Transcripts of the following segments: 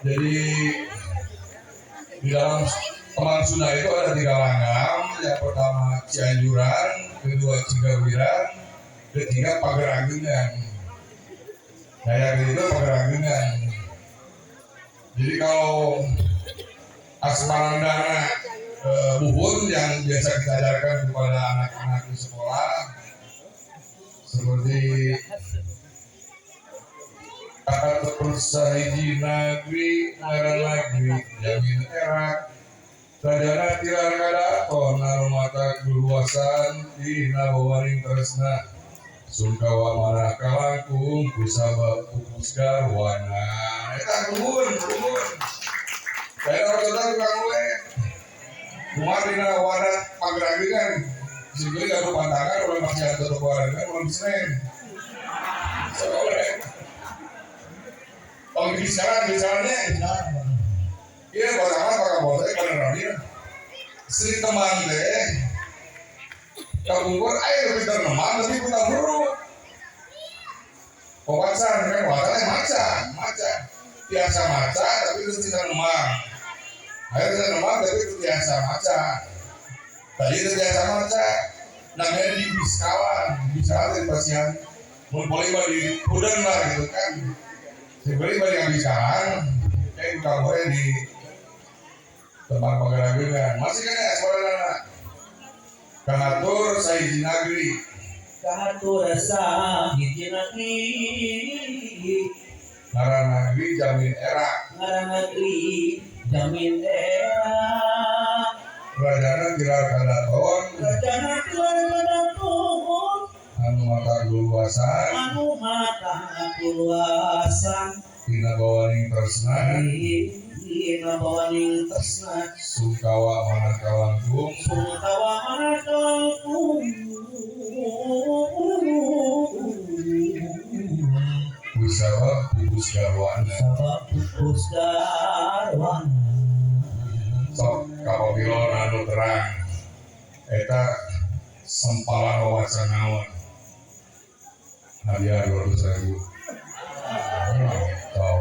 Jadi di dalam Tembang Sunda itu ada tiga langgam. Yang pertama Cianjuran, kedua Cigawiran, ketiga Pagerageungan. Nah yang itu Pagerageungan. Jadi kalau Asmarandana buhun yang biasa kita ajarkan kepada anak-anak di sekolah seperti Kahatur sahiji nagri ngaran nagri jamin era Rajana tilar kadaton anu matak luasan dina bawaning tresna sungkawa manah kalangkung kusabab pupus garwana eta nuhun nuhun. Saya orang Sunda tukang ule kumaha dina wadah pagerageungan sieun gaduh pantangan ulah maksiat tutup warangan ulah bisnen soalnya oh bicara bicaranya iya pertama pak Kapolsek pada Rani Sri Temang teh kapungkur air pinter nemang tapi buta huruf. Wawasan kan wawasannya maca maca biasa maca tapi itu tidak nemang air bisa nemang tapi itu biasa maca tadi itu biasa maca namanya di biskawan biskawan di pasien mun boleh mah di puden lah gitu kan. Sebenarnya banyak biskawan kayak bukan boleh di tempat pagerageungan masih kan ya suara kahatur sahiji nagri Kahatur sahiji nagri ngaran nagri jamin era ngaran nagri jamin era rajana tilar kadaton rajana tilar kadaton anu matak luluasan anu matak luluasan dina bawaning tresna dina bawaning tresna sungkawa manah kalangkung sungkawa manah kalangkung kusabab pupus garwana kusabab pupus garwana sok kapapilon anu terang eta sempalan wawasan naon hadiah 200.000. Tau.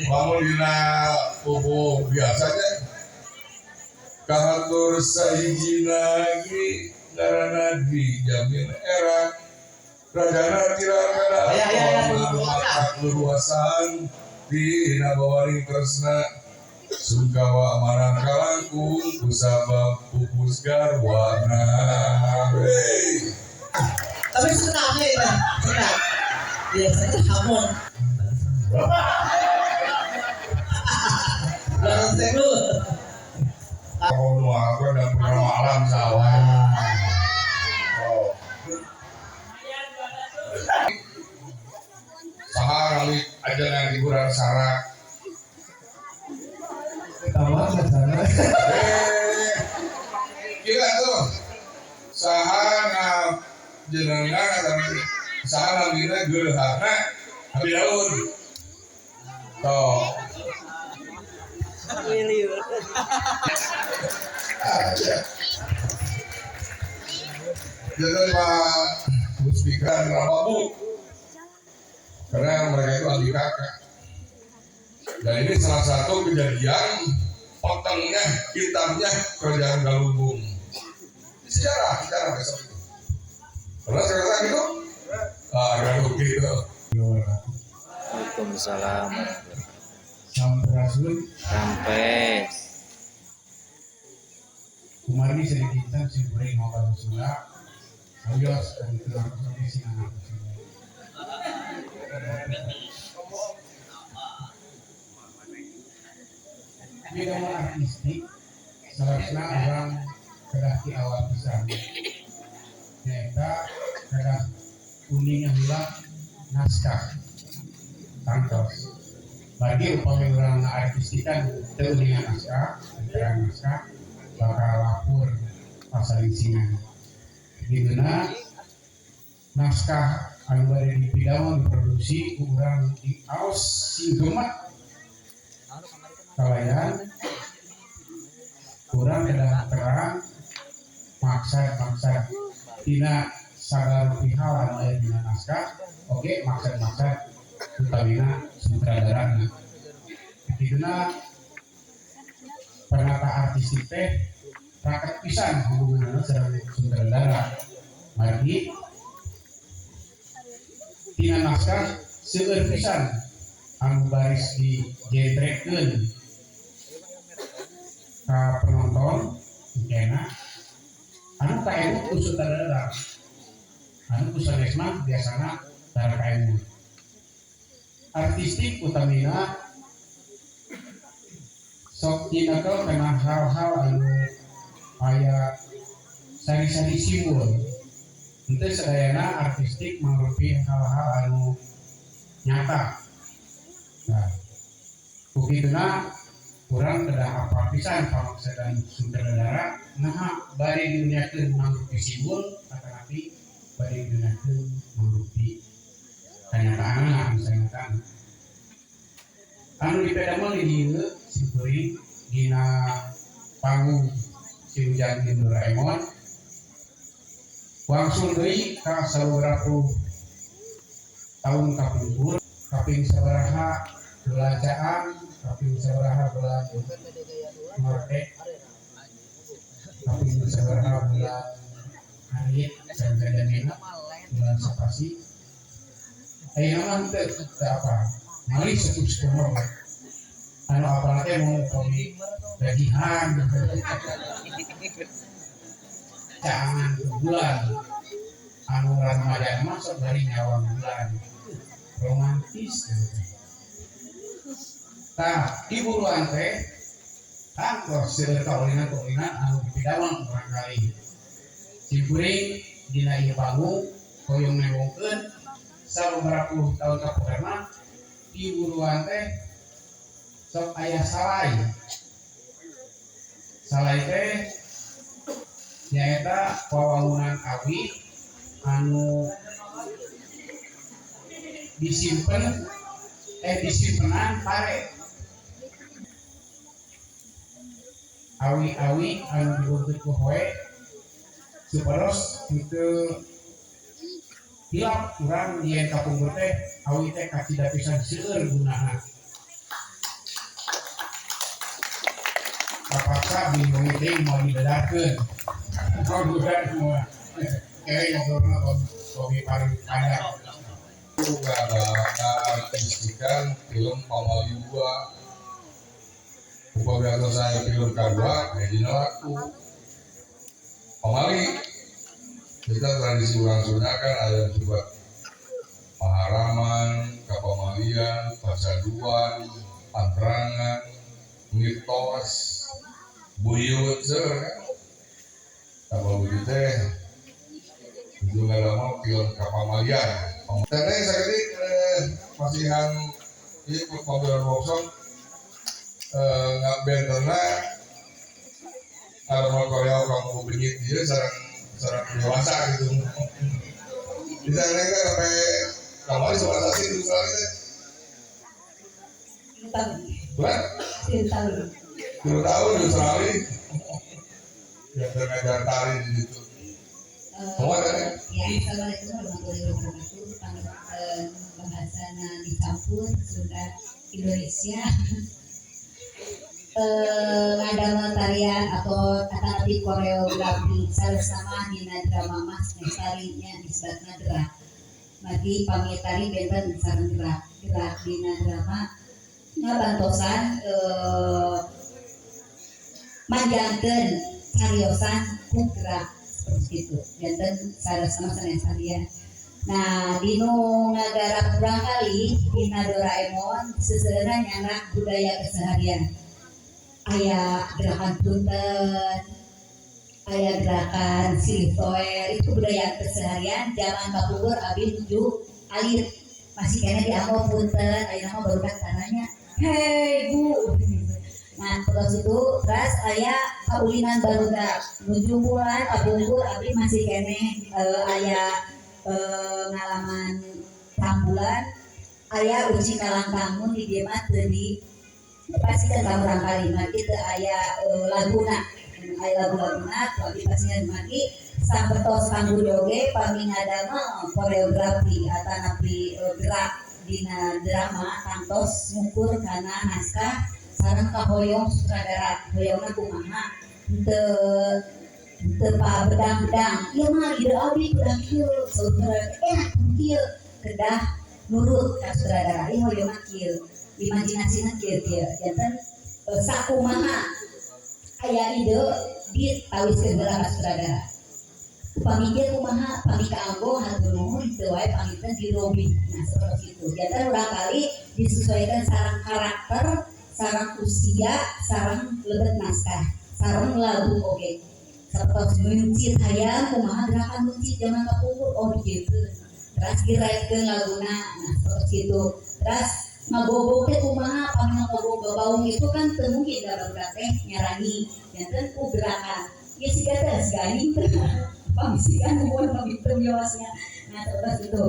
Lamun dina buku biasanya kahatur sahiji nagri ngaran nagri jamin era rajana tilar kadaton anu matak luruasan dina bawaning tresna sungkawa manah kalangkung kusabab pupus garwana. Hey. Tapi senang ya, senang. Biasanya hamon. Lalu seru. Oh, nu aku ada program alam sawah. Oh. Saha kali aja yang liburan sarak. Tawa sana. Gila tuh. Saha na jenengan atau saha namina gerhana Abi Daud. Tuh. Jadi Pak Muspika Rababu, karena mereka itu ahli kakak. Dan ini salah satu kejadian potongnya hitamnya kerajaan Galunggung. Ini sejarah, sejarah besok itu. Pernah sekarang gitu? Ah, Galunggung gitu. Waalaikumsalam. Sampurasun. Sampai. Kemarin sedikit sih goreng mau bahasa Sunda. Ayo, itu harus sampai sini anak Sunda. Bidang artistik, seharusnya orang kedah di awal pisan. Nyaeta kedah uningan heula naskah tangtos. Bagi upami urang artistikan teu uningan naskah, terang naskah bakal lapor pasalisingan. Dibena naskah anu bade dipidamel diproduksi ku urang di aos sing gemet kalayan urang kedah terang maksad-maksad tina Sagala rupi hal anu aya dina naskah oge maksad-maksad utamina sutradarana. Kituna penata artistik teh raket pisan hubunganna sareng sutradara. Margi tina naskah seueur pisan anu baris dijentrekeun ka penonton engkena anu kaemut ku sutradara, anu ku sanes mah biasana tara kaemut. Artistik utamina sok dinakel kana hal-hal anu aya sari-sari simbol. Henteu sadayana artistik mangrupi hal-hal anu nyata. Nah, ku kituna urang kedah apal pisan pamaksedan sutradara naha bade diuniakeun mangrupi simbol atanapi bade diuniakeun mangrupi kanyataanna anu sanyataan. Anu dipedamel di dieu simkuring dina panggung si Ujang jeung Doraemon wangsul deui ka sababaraha tahun kapungkur kaping sabaraha belanjaan kaping sabaraha bulan Maret kaping sabaraha bulan Harit sanjadamina bulan Sapasi ayeuna mah teu apa malih satu-sepuluh anu apalna teh mau kopi gajihan caangan bulan anu ramadan mah sok bari nyawa bulan romantis. Tah di buruan teh tangtos seueur kaulinan-kaulinan anu dipidamel barangkali simkuring dina ieu panggung hoyong newongkeun sababaraha puluh tahun kapungkur mah di buruan teh sok aya salai. Salai teh nyaeta wawangunan awi anu disimpen disimpenan pare. Awi-awi anu dibentuk ku hoe supados henteu hilap urang yen kapungkur teh awi teh kacida pisan seueur gunana. Kapaksa bingung teh moal dibedakeun. Bukan semua. Kayaknya ngobrolna kopi paling panjang. Juga artistikan film Pamali 2. Upami saya film kedua, dina laku. Pamali kita tradisi urang Sunda kan ada juga paharaman, kapamalian, pacaduan, pantrangan, mitos, buyut, seueur kan. Tambah buyut teh itu nggak lama film kapamalian. Karena sakedik masihan ieu pembelaan workshop ngabentena aroma Korea kamu benyit dia sareng sareng dewasa gitu. Bisa nengah sampai kamari sebelas sih itu sekali teh. Bulan? 3 tahun. 2 tahun di Australia. Ya ngajar tari di situ. Oh, ada ya? Ya, assalamualaikum warahmatullahi wabarakatuh. Bahasana dicampur Sunda Indonesia. Ngadamel tarian atau tatapi koreografi sama dina drama mas tarinya disebutna gerak. Mati pami tari benten sareng gerak. Gerak dina drama ngabantosan manjangkeun cariosan ku gerak seperti itu. Janten sama sanes tarian. Nah, dinu ngagarap kurang kali dina Doraemon seseueurna nyanak budaya keseharian. Aya gerakan punten, aya gerakan silih toer, itu budaya keseharian zaman kapungkur abi nuju alit masih keneh dianggo punten, ayeuna mah barudak tananya, "Hei bu." Nah, terus itu terus aya kaulinan barudak nuju bulan kapungkur abi masih keneh aya ngalaman tambulan aya uji kalangkangun di dieu mah teu di pasikeun ka urang kali mah kitu aya laguna aya lagu-laguna ku abi pasikeun magi Sabetos kanggo oge pami ngadamel koreografi atanapi gerak dina drama kantos ngukur kana naskah sareng kahoyong sutradara hoyongna kumaha teu teu pa bedang-bedang ieu mah ide abdi bedang kieu sutradara enak kieu kedah nurut ka sutradara ieu hoyongna kieu imajinasina kieu kieu janten sakumaha aya ide ditawiskeun heula ka sutradara. Upami kieu kumaha pami kaanggo hatur nuhun teu wae panginten dirobih. Nah seperti itu. Janten urang kali disesuaikan sareng karakter, sareng usia, sareng lebet naskah, sareng lagu oge. Sapertos mencit hayam kumaha gerakan mencit zaman kapungkur oh kieu. Terus diretkeun laguna, nah seperti itu. Terus ngagogog teh kumaha pami ngagogog babaung itu kan teu mungkin da barudak teh nyarangi. Janten ku gerakan. Ya siga teh ganying teh. Pamisikan mun pami teu wiosnya. Nah seperti itu.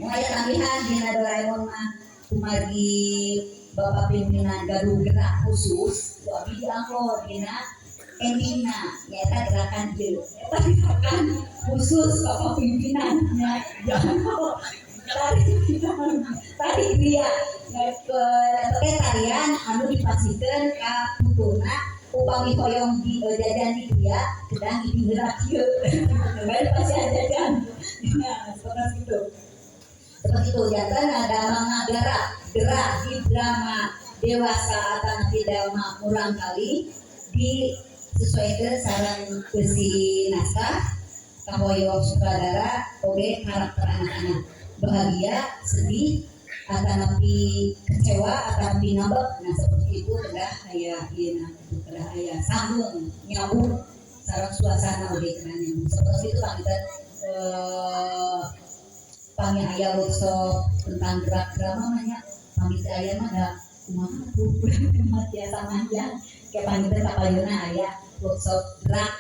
Mun aya tambihan dina Doraemon mah kumargi bapak pimpinan gaduh gerak khusus ku abdi dianggo dina endingna nyaeta gerakan ieu. Eta gerakan khusus bapak pimpinan nya tari tari ria. Eta teh tarian anu dipasikeun ka putuna upami hoyong di jajan di griya kedah digerak kieu. Bae pasihan jajan. Nah, seperti itu. Seperti itu janten ada gerak gerak di drama dewasa atau nanti drama murang kali disesuaikan sareng besi naskah kahoyong sutradara oge karakter anak-anak bahagia sedih atanapi kecewa atanapi ngambek. Nah seperti itu kedah aya ieu kedah aya sambung nyambung sareng suasana oge kedah nyambung seperti itu. Panginten pami aya workshop tentang gerak drama mah nya pami teu aya mah da kumaha tuh mah tiasa manjang kayak panginten kapayuna aya workshop gerak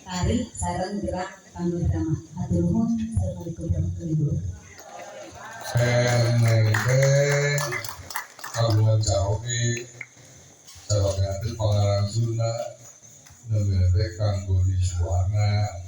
tari sareng gerak kanggo drama. Hatur nuhun. Assalamualaikum warahmatullahi wabarakatuh. Neng teh kagungan caoge sabagai pangaran Sunda namina teh Kang Goni Suwarna.